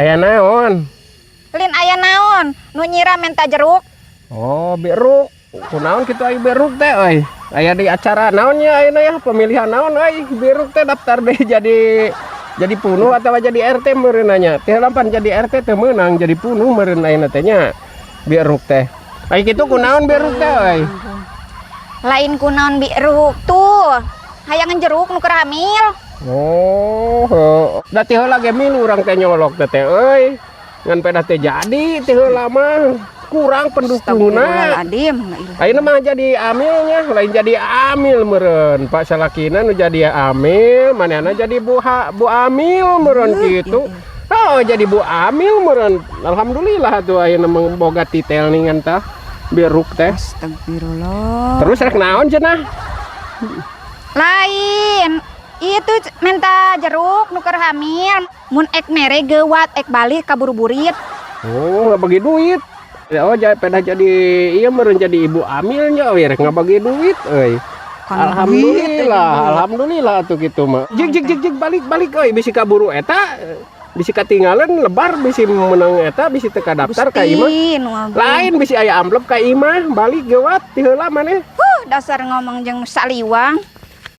Aya naon? Lin aya naon, nu nyira menta jeruk. Oh, beruk. Kunaon kitu aya beruk teh euy? Aya di acara naonnya ayeuna ya, pemilihan naon euy? Beruk teh daftar deh jadi punuh atau jadi RT meureun nya. Teh lampan jadi RT teh meunang jadi punuh meureun ayeuna teh nya. Beruk teh. Aya kitu kunaon beruk teh euy? Lain kunaon biruk tuh. Hayangan jeruk nu keur hamil. Oh, heuh. Da ti heula ge milu urang teh nyolok teh teh euy. Ngan pedah teh jadi ti heula mah kurang pendukungna. Astagfirullahaladzim, la ilaha. Ayeuna mah jadi amilnya, lain jadi amil meureun. Pak salakina nu jadi amil, manehna jadi bu ha, bu amil meureun kitu. Oh, jadi bu amil meureun. Alhamdulillah atuh ayeuna mah boga titel ningan tah. Beruk teh. Astagfirullah. Terus rek naon cenah? Lain. Itu minta jeruk nu keur hamil. Mun ek mere gewat ek balik kaburu-burit. Oh, nggak bagi duit. Oh, jadi pedah jadi iya meureun jadi ibu amilnya euy, rek ngabagi duit euy. Alhamdulillah, alhamdulillah tuh gitu mah. Jig jig jig jig, balik balik euy, bisi kaburu eta, bisi katinggalan lebar, bisi menang eta, bisi teu kadaftar ka imah. Gusti, nu agung. Lain bisi aya amplop ka imah, balik gewat ti heula maneh. Huh, dasar ngomong jeung saliwang.